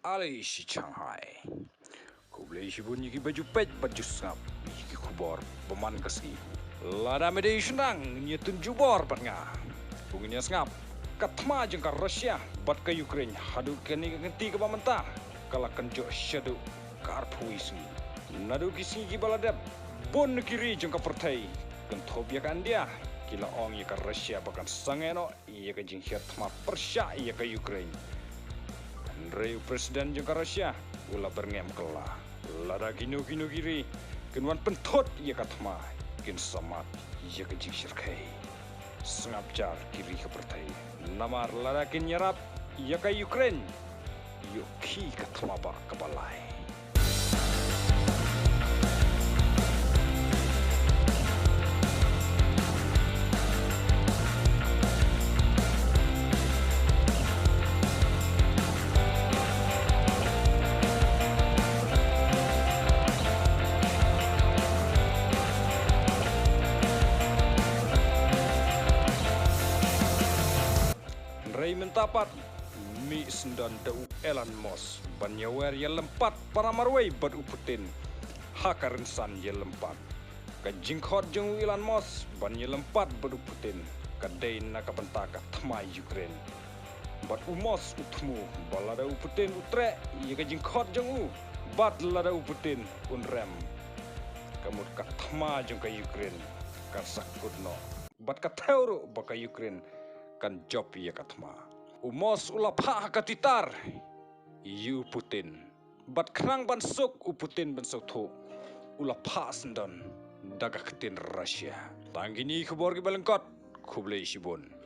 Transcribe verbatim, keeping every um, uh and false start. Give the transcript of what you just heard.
Ale shi Shanghai. Khublei shibun ïa ki ba ju peit bad ju sngap ïa ki khubor ba man ka sngi. Lada me dei u shynrang, ngin ïa tun jubor bad nga. Bun ngin ïa sngap. Ka thma jong ka Russia bad ka Ukraine haduh kane ka kynti kaba mynta ka la kynjoh shaduh ka arphew sngi. Naduh ki sngi kiba la dep, bun ki ri jong ka pyrthei, kynthup ïa ka India, ki la ong ïa ka Russia ba kan sangeh noh ïa ka jinghiar thma pyrshah ïa ka Ukraine. Hynrei u president jong ka Russia u la byrngem kylla. Lada kino kino ki ri kin wan pynthut ïa ka thma, kin sa mad ïa ka jingshyrkhei. Sngap jar ki ri ka pyrthei. Namar lada kin ïarap ïa ka Ukraine, ïoh ki ka thma ba kaba lai. Hynrei mynta pat, mih syndon da u Elon Musk ban ïawer ïalympat para marwei bad u Putin ha ka rynsan ïalympat. Ka jingkhot jong u Elon Musk ban ïalympat bad u Putin ka dei na ka bynta ka thma Ukraine. Bad u Musk u thmu ba lada u Putin u treh ïa ka jingkhot jong u, bad lada u Putin un rem, ka mut ka thma jong ka Ukraine kan sa kut noh. Bad ka thew ruh ba ka Ukraine kan jop ïa ka thma. U Musk u la phah ha ka Twitter ïa u Putin. Bad khnang ban suk u Putin ban sngewthuh, u la phah syndon da ka ktien Russia. Tang kine ki khubor kiba lyngkot, khublei shibun.